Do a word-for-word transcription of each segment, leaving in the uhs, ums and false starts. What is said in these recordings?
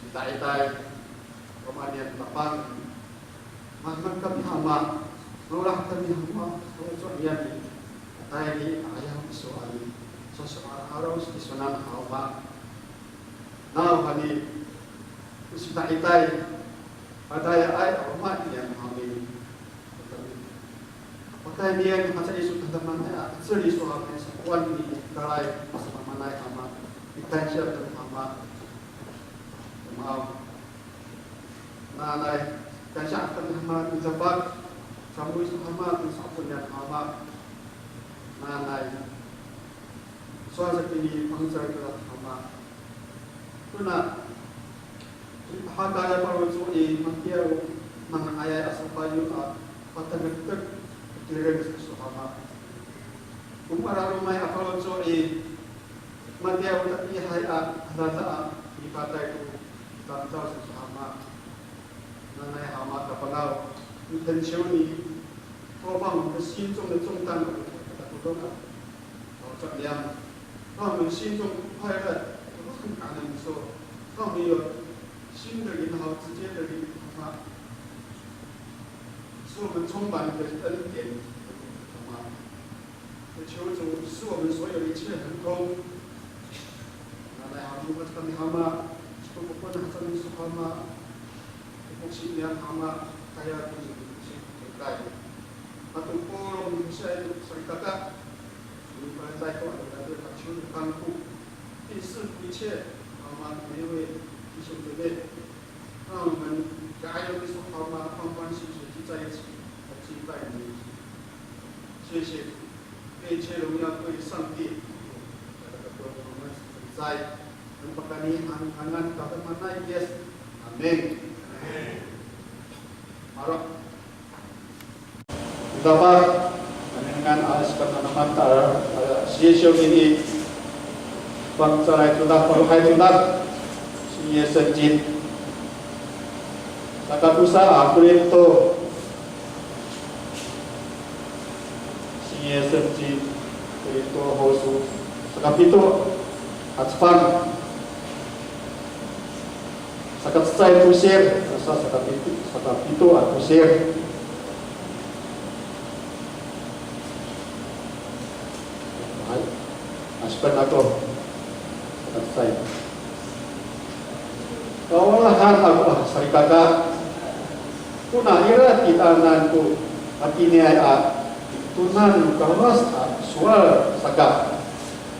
Citaitay, Wama niyam Tapang, mahemek kami Ama, maolah kami Ama, faloco' niyam i, patayni a ayaw iso a misaso'ara'araw kisonan haw Ama. Nawhani, o citaitay, padayaay a Wama niyam haw i, Pakayni haca iso tadamaanay a, 'icel iso a misakowan i, kalay masamaamaanay Ama, i kansiya to Ama. Maaw. Nanay, kansiya to Ama, i Tapang, samoy iso Ama, i sa'opo niyam Ama. Nanay. Sowal sa kini fangcal kira Ama. Tona, i pahakaya faloco' i, matiya o manga'ayay a safayo a patanektek tireng sa iso Ama. O mararomay a faloco' i, matiya o tatiihay a adada a mipatay to tamdaw sa iso Ama. Nanay Ama Tapangaw, 你懇求你，投放我们心中的重担，我们给他不动了。好，这样，让我们心中快乐，我们很感恩说，让我们有新的灵好，直接的灵好，使我们充满你的恩典，好吗？ 求主使我们所有一切亨通。Nanay haw, o maan kami Ama, sipokopon haca no miso Ama, popoksi niyam Ama, kaya to miso kay. Ato polong no miso salikaka, mipalecay to ato dato kaciw no kangko. 第四，一切，Ama, 每一位弟兄姊妹，让我们还有一所好吗？欢欢喜喜聚在一起，来敬拜你。谢谢主，愿一切荣耀归于上帝。在，能把你安安安安的。Amen。好了。 Dapat, anengneng a sipananaman ta, a, sisiw ini, fangcalay to, falohay to, siniya sencin. Sakatosa a Korinto, siniya sencin, Korinto hoso, sakapito a cefang. Sakacecay a tosir, sa sakapito, sakapito a tosir. Hay, asipen ako. Sakacecay. Kaolahan ako a salikaka. Kona ira titaanan ko matiniay a pitonan no Kawas a sowal saka.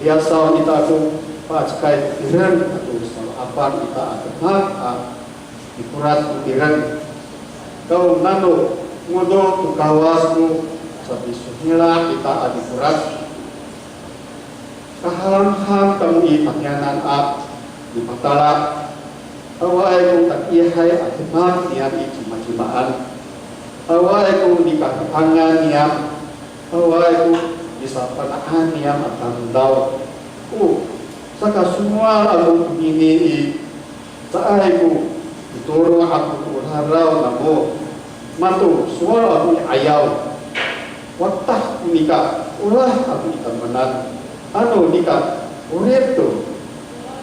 Liyasaw ita ko pacekay tireng ato salo'afan ita a demak a mikoras no tireng. Kaw nano ngodo to Kawas ko sapisohila ita a mikoras. Kahalamham kamo i tamiyanan a mipatala. Awaay ko tatiihay a demak niyam i cimacimaan. Awaay ko nikahipangan niyam. Awaay ko nisapana'an niyam a tamdaw. O sakasomowal ako konini i, caay ko mitoro' ako to raraw namo. Mato sowal ako i 'ayaw. Watah ko nika olah ako i tamanan. Ano nika 'orip to.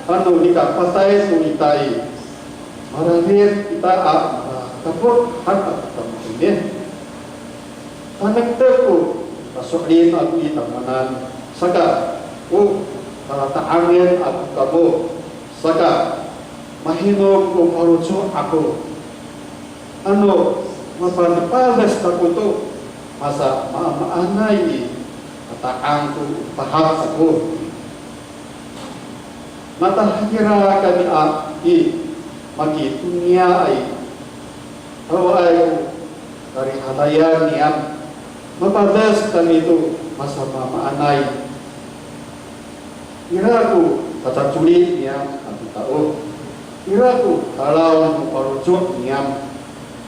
Ano nika patay to ita i, mararid ita a, a, kapot han ako tamanan. Tanektek ko paso'elin ako i tamanan, saka o talata'angen ako kamo, saka mahinom ko faloco' ako. Ano mapadepades kako to, masamaamaanay i, kata'ang ko tahap ako. Matahira kami a i, makitoniya i, awaay ko karihanayan niyam, mapades kami to masamaamaanay. Ira ko katacoli niyam a pitao. Ira ko talaw no faloco' niyam.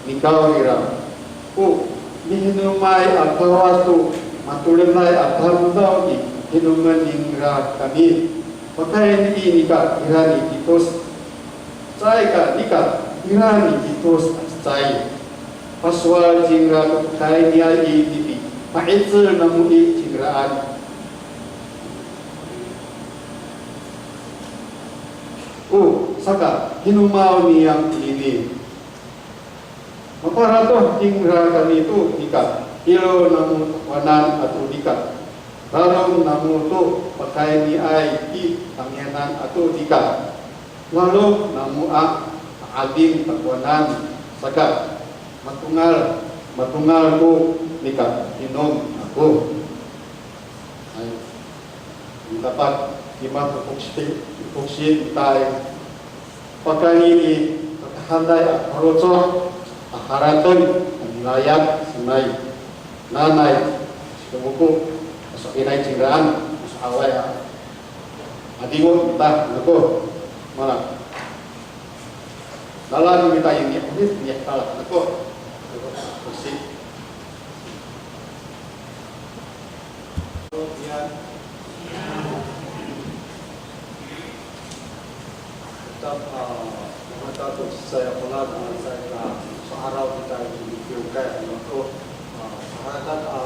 Nikawrira, o mihinomay a Kawas to matolenay a tamdaw i, hinomen ningra kami. Pakayni i nika ira ni Titos. Caay ka nika ira ni Titos a cecay. Pasowal cingra ko pakayni i, nipipa'icel namo i cingraan. O saka hinomaw niyam konini. Maparatoh cingra kami to nika ilo namo takowanan ato nika lalom namo to pakayniay i tamiyanan ato nika lalok namo a ading takowanan, saka matongal, matongal ko nika hinom ako. Hay. Dapat lima ko poksi, poksi itay. Pakayni i kakahaday a faloco' a harateng a milayap sanay. Nanay, sikomo ko, maso'elinay cingraan, maso'away a. Adingo mita, nako. Mana. Lalan mita i niya, niya kala, nako. Poksi. Yan. Tetap, a, mangata to cecay a folad, a, cecay a sa'araw kita i kiwkay, a, mako, a, sahakat, a,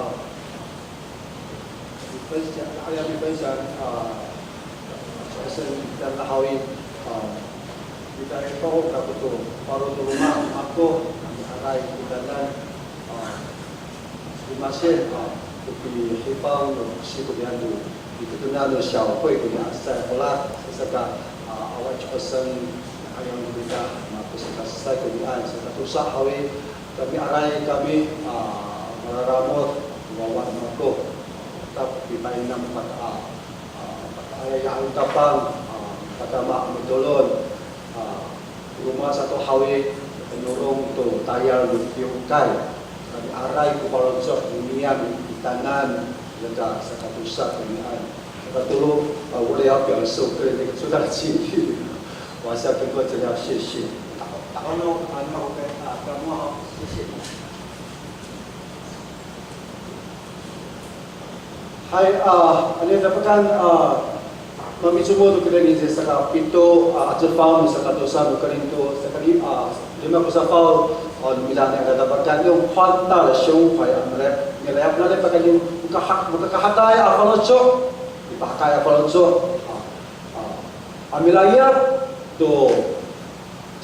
mipensya, aya mipensya, a, sa, sa, kita haw i, a, kita i pahok kako to, paro to loma', mako, aray, kita nan, a, Limasin, a, to pihipaw no siko niyam to, to kitonan no 小会 konian, cecay a folad, saka, a, awa co'osen, ayang kita, mako saka cecay konian, saka tosa haw i, kami aray kami, a, mararamod, wawa mako, ta pipainam pata, a, pata aya ya ang tapang, a, pata ma mitolon, a, roma sato haw i, Nolong to tayal no kiwkay, kami aray ko faloco' no niyam i kitanan, saka sakatosa ko niyam. Sakatolo, a, o riyar piyaso ko nika codad cini. Wasa ko ko cila, 谢谢. Takono, ano, okay, a, kamo, 谢谢. Hay, a, ano dapekan, a, mamicomod to kira ni saka pito, a, a cefang, saka tosa no Korinto, saka li-, a, lima ko safaw, a, no mita ni a dapekan, 用宽大的胸怀 a mira-, milayap, milayap pakayni, makaha-, makakahatay a faloco', mipahakay a faloco', a, a, a milayap to,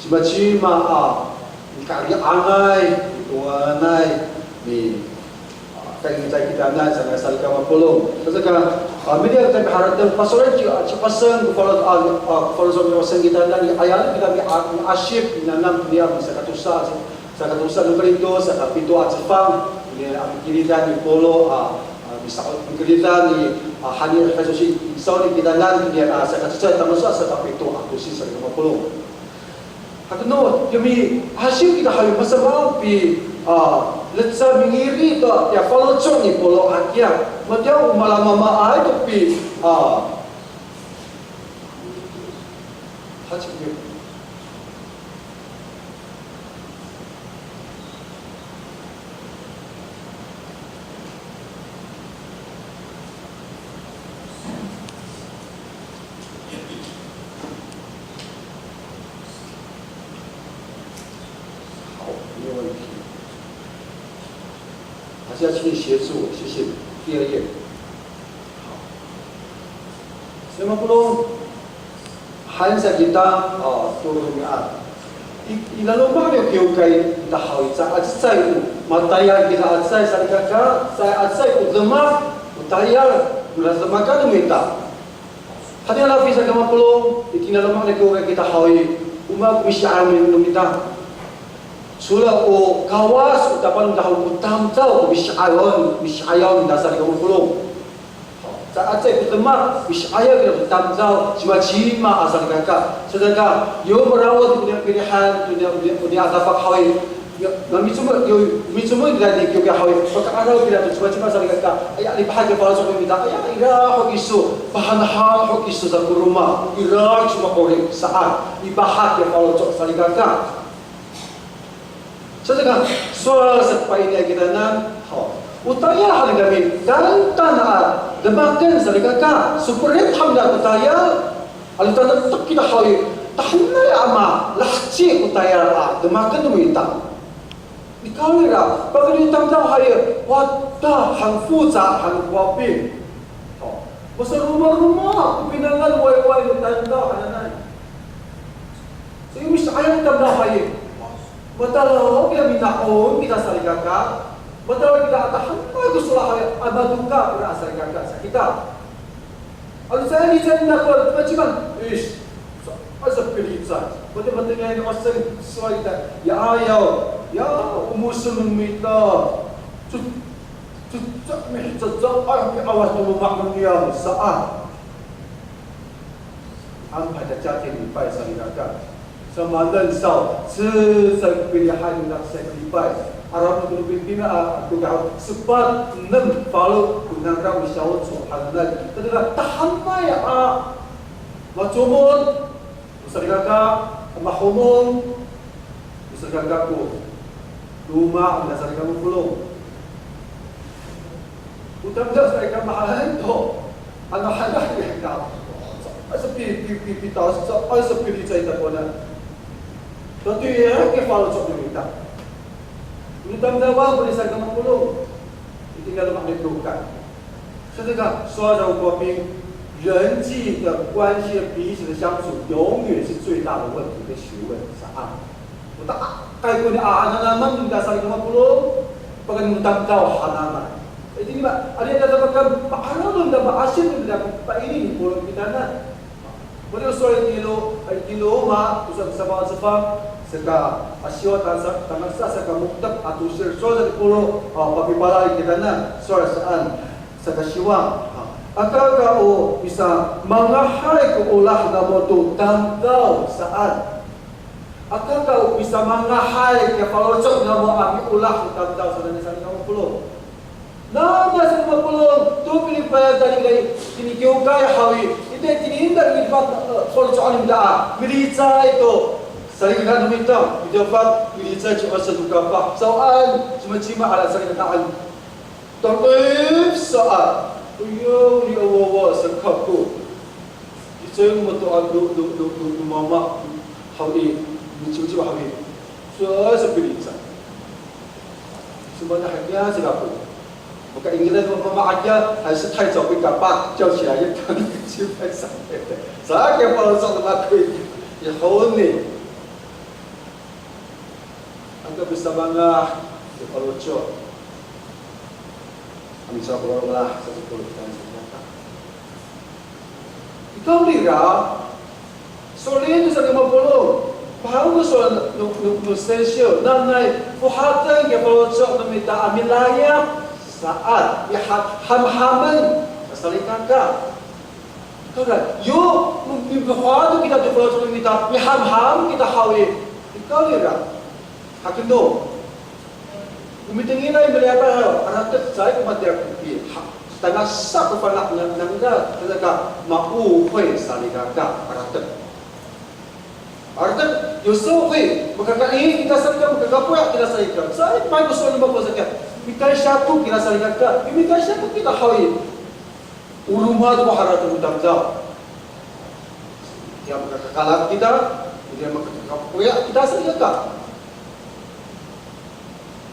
cimacima a mikari'angay, mitonganay, mi, a, kaingicay kitanan, saka salikaka mapolong. Saka, a, midiya kita miharateng, pasoray ci, a, ci Paseng, ko falo-, a, a, ko faloco' ni Paseng kitanan, i 'ayaw kita mi, a, miasip, minanam, miya, sakatosa, sakatosa no Korinto, saka pito a cefang, miya, a, mikeridan ni Polo, a, a, misa-, mikeridan ni, a, hani, kasosi, sawni kitanan, miya, a, sakatosa, tangasa, saka pito a tosil, salikaka mapolong. Hato no, yo miasip kita haw i, masamaw pi, a, lecad mingiri to, ya faloco' ni Polo hakiya. Matiya o malamamaay to pi, a, haci yo. 好，没有问题。还是要请你协助我，谢谢。第二页。好。Salikaka mapolong, han sa kita, o, to romi'ad. I, i laloma' no kiwkay ita haw i, caay, a cecay o matayal kita a cecay salikaka, caay, a cecay o demak, o tayal, o demakan no mita. Hatira lafi salikaka mapolong, itini i laloma' no kiwkay kita haw i, o maan ko misi'ayaw no mita. Sowal o Kawas, o Tapang no mita haw ko tamdaw ko misi'ayaw, misi'ayaw no mita salikaka mapolong. Caay, a cecay ko demak, misi'ayaw kira ko tamdaw, cimacima a salikaka. Salikaka, yo maraod ko niya pilihan, ko niya, ko niya, ko niya a dafak haw i. Yo, na micomod, yo, micomod kira ni kiwkay haw i, paka'araw kira to cimacima salikaka. Aya, lipahak ko faloco' no mita, aya, ira ho kiso, pahanhan ho kiso sa ko roma, ira kiso ma'orip saan, lipahak ko faloco' salikaka. Salikaka, sowal sa ko pa'iniay kitanan, haw. O tayal han kami, tantan a demaken salikaka, soperit han kami ko tayal, ano tanektek kita haw i, tahenay a malaheci ko tayal a demaken no mita. Nikawrira, pakayni tamdaw haw i, wata han foca han ko waping. Haw. Masaromaroma ko pinangan wayway no tamdaw hananay. So, yo misi'ayaw tamdaw haw i, matalaw kita mina'on kita salikaka, matalaw kita a tahenay ko solah haw i, a madoka kora a salikaka sa kita. Ano caay, caay nako, maciman, is, sa, asa pilicay. Mati, matengay no aseng, sowal ita, ya ayaw, ya, o moso no mita. Cecay, cecay, miheca, cecay, ay, mi'awas to loma' no niyam, saan. Ampay ta catin lipay salikaka. Samaanen saw, cecay ko pilihay no niyam sa lipay. Araw no ko no pipina a, ko ka, sepat, enem, falo, ko nangra o siyaw, so hananay. Tadira tahenay a macomod, o salikaka, mahomong, o salikaka ko loma' no salikaka mapolong. O tamdaw sa i kamahaen to, ano hanan i ka. Sa pi, pi, pi, pitaw, sa, sa pilicay ta kona. Tatiya ko faloco' no mita. O tamdawan ko ni salikaka mapolong. Itini i laloma' no kiwkay. Salikaka, sowal sa ko waping, 人际的关系、彼此的相处，永远是最大的问题跟学问，saan. O ta'akay ko ni a hananaman no mita salikaka mapolong, pakayni o tamdaw hananay. Itini i, ano ira dafakan, ma'araw no mita, ma'asip no mita, paini no polong kitanan. Matiya sowal itini i Lo, itini i Loma, tosa ko safaw a cefang, saka, a, siwa tangasa, tangasa saka mo^tep a tosil, sowal sa ko Polo, a, papipalal kitanan, sowal saan, saka siwa. A, aka ka o misamangahay ko olah namo to tamdaw saan. Aka ka o misamangahay kafaloco' namo a miolah no tamdaw sanay, saan ko mapolong. Nanay saan ko mapolong, to pilipayan tayni i kiwkay haw i, ita tini i, ita i, faloco'an no mita a milicay to salikaka no mita, ita fat milicay ci Oso to kapah, saan, cimacima ala salikakaan. Tangif saan. Ayaw ni a wawa sa kako. Licay no mato'asay no, no, no, no, no mama haw i, no ciwciw haw i. Sa, sa pilicay. Cima na hakiya sa kako. Makaingilay no mama hakiya, 还是太早被打吧，叫起来也当心被伤害的。Sa kafaloco' no mako i, i honi. Aka misamangah kafaloco'. Amin sa ko rolah sa sipolo' kita sa kaka. Ikaw nira, so'elin to sa lima polo'. Pahaw ko sowal no, no, no sensyo, nanay, fohaten kafaloco' no mita a milayap saan, miha-, hamhamen sa salikaka. Ikaw nira, yo, mi-, mi-, mihohato kita to faloco' no mita, mihamham kita haw i. Ikaw nira, hakeno. O mitengilay milayapay haw, aratek caay ko matiya ko pi, ha, tangasa ko fana' na, nangra, tangasa ka maohoy salikaka, aratek. Aratek, yo so hoy, makakaingid kita salikaka, makakapoya' kita salikaka. Caay ko mahaen ko sowal no mako salikaka, mikaysako kita salikaka, mikaysako kita haw i. O roma to ko harateng no tamdaw. Itiya makakakalak kita, itiya makakapoya' kita salikaka.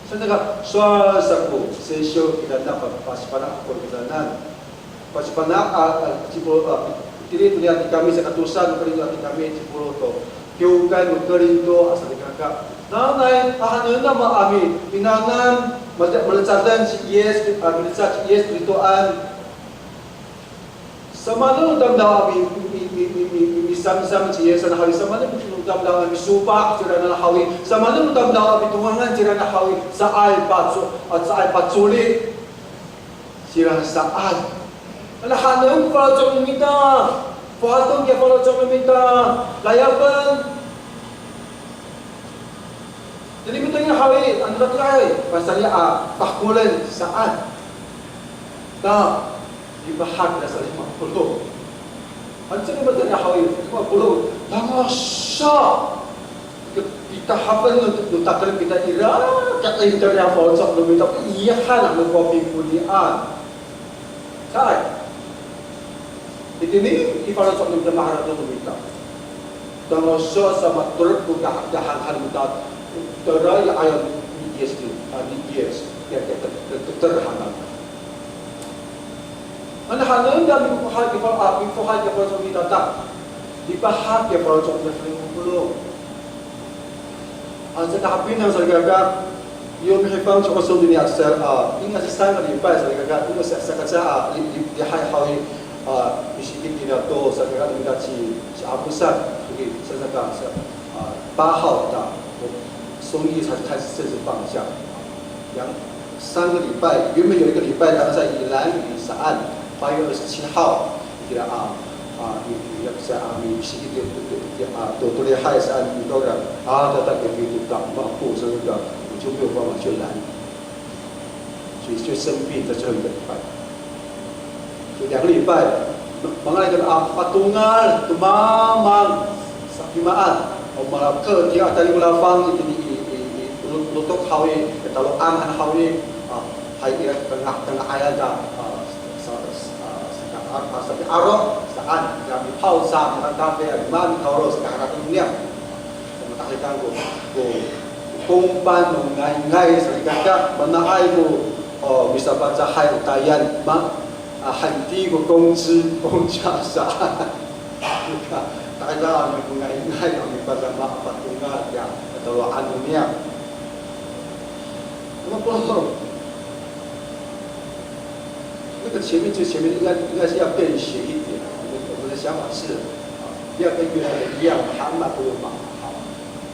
Saan ka, sowal sa ko sesyo kita na pa-, pasifana' ko kita na. Pasifana', a, a, cipolo, a, tini to niya ti kami sa katosa no Korinto a ti kami cipolo to. Kiwkay no Korinto a salikaka. Nanay, a, haenen namo a mi, minanam, male-, malecaden ci Yis, a, malecad ci Yis Kristoan. Samaanen no tamdaw a mi, mi, misamsam ci Yis saan haw i, samaanen no tamdaw a misopak cira na haw i, samaanen no tamdaw a mitongangan cira na haw i, caay paco-, a, caay pacoli cira saan. Ano haenen ko faloco' no mita, fohaten ko faloco' no mita, layapen. Tini mitengil haw i, ano tatiihay, pasayra a takolen saan. Ta, lipahak kita sa lima polo'. Ano sa lima tengil haw i, lima polo'. Tangasa. Ke-, kita hapen no, no takel kita ira, ka inter ya faloco' no mita, iyahan no ko piponian. Saan. Itini i faloco' no mita maharateng no mita. Tangasa sa materep ko kahanhan no mita, tayra i ayaw ni Yis, a, ni Yis, ya, ya, ter, ter, ter, ter hanan. Ano hanen ita mifohat ko fal, a, mifohat ko faloco' no mita ta. Lipahak ko faloco' no mita sa lima polo'. A, caka hapinang salikaka, yo mihefang ci Oso toniya sa, a, 应该是三个礼拜 salikaka, 因为 sa, saka sa, a, li, li, lihay haw i, a, misikit kira to salikaka, no mita ci, ci Apo san, okay, sa, saka, sa, a, 八号的，我，松义才开始正式放假，两，三个礼拜，原本有一个礼拜，然后在宜兰雨伞，八月二十七号， Kira a, a, i, i, ya, sa, a, mi, si, i, i, i, a, to, to lihay saan mitoor, a, tata, kami to, ta, ma, ko, sa, ka, 我就没有办法去拦，所以就生病在最后一个礼拜，就两个礼拜，manga'ay to a patongal, to mamang, sapimaan, o malaka, tiya, tali, malafang, i, i, i, i, lo-, lotok haw i, talo'an han haw i, a, hay, ira, tengah, tengah ayan ta, a, sa, sa, sa, sa, sa, sapiaro', saan, ya, mipaw sa, makafe, ya, ma, mitawro, sa, kaharateng niyam. Sa, matahikan ko, ko, 公班 no ngayngay, salikaka, mana'ay ko, o, misaPangcahay o tayan, ma, a, henti ko 工资, 工价 saan. Ka, tahira, a, mingayngay, a, mipasama, a, patongal, ya, katalo'an no niyam. 那么不，那个前面最前面应该，应该是要便携一点啊。我们，我们的想法是，啊，不要跟原来的一样，喊嘛不用嘛，好，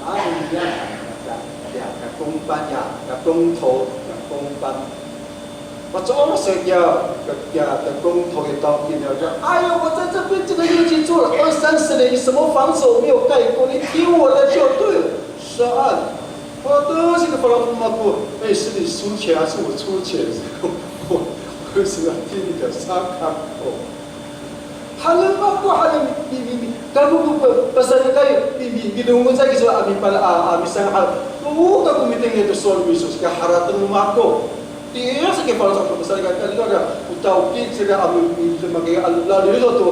哪里一样啊？两，两个公班呀，两个公投，两个公班。Maco'ong sa kiya, kiya, kiya 工头也到店了，说：“哎呦，我在这边这个业绩做了二三十年，你什么房子我没有盖过，你听我的就对了。”说啊，我都是个法老布马布，哎，是你出钱还是我出钱？我我为什么要听你的沙卡口？ Hanen mako, hanen mi, mi, mi, kako ko pa, pasalikay, mi, mi, milongoc sa kiso a mipala, a, a misangahal. O kako mitengil to sowal ni Yisus, ka harateng no mako. Tiya sa kifaloco' ko pasalikay, ka ira, o tawki cira a mi, mi, makay a laliyo to,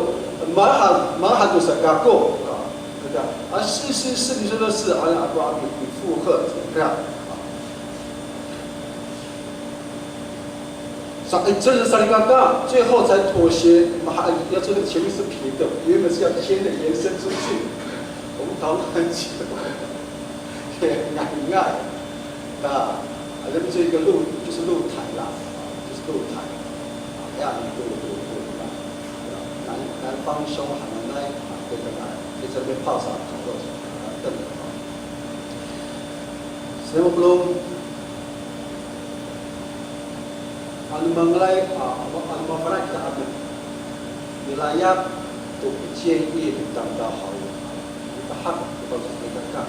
maha, maha to sa kako. A, ira, a, 是，是，是，你说的是，a, ako a mi, mi 附和，这样。 Sa, 哎，这人 salikaka，最后才妥协。妈，要说那个前面是平的，原本是要尖的延伸出去。我们讨论很久，也很ง่。那，啊，那边做一个露，就是露台啦，啊，就是露台，啊，那样露，露，露，露，啊，南，南方兄还蛮来，啊，对，对，对，在这边泡茶讨论，啊，等等，啊。所以我们 Ano mangalay, a, ano, ano mafana' kita amen. Milayap to 不介意 tamdaw haw. Mipahak to pagkakita.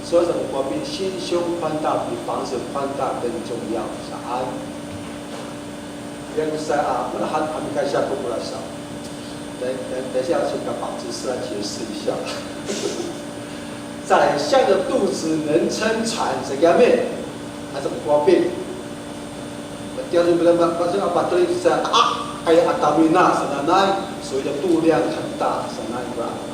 所以我们心胸宽大比房子宽大更重要，saan. 不要说啊，我们还，还没开始啊，不要说。等，等，等一下，请把法师师来解释一下。宰相的肚子能撑船，这个咩？还是 kowa pin. Tiya to, ma, ma, ma, sa, a, patoy sa, a, kaya a tamina, sananay, 所以叫肚量很大，sananay 吧。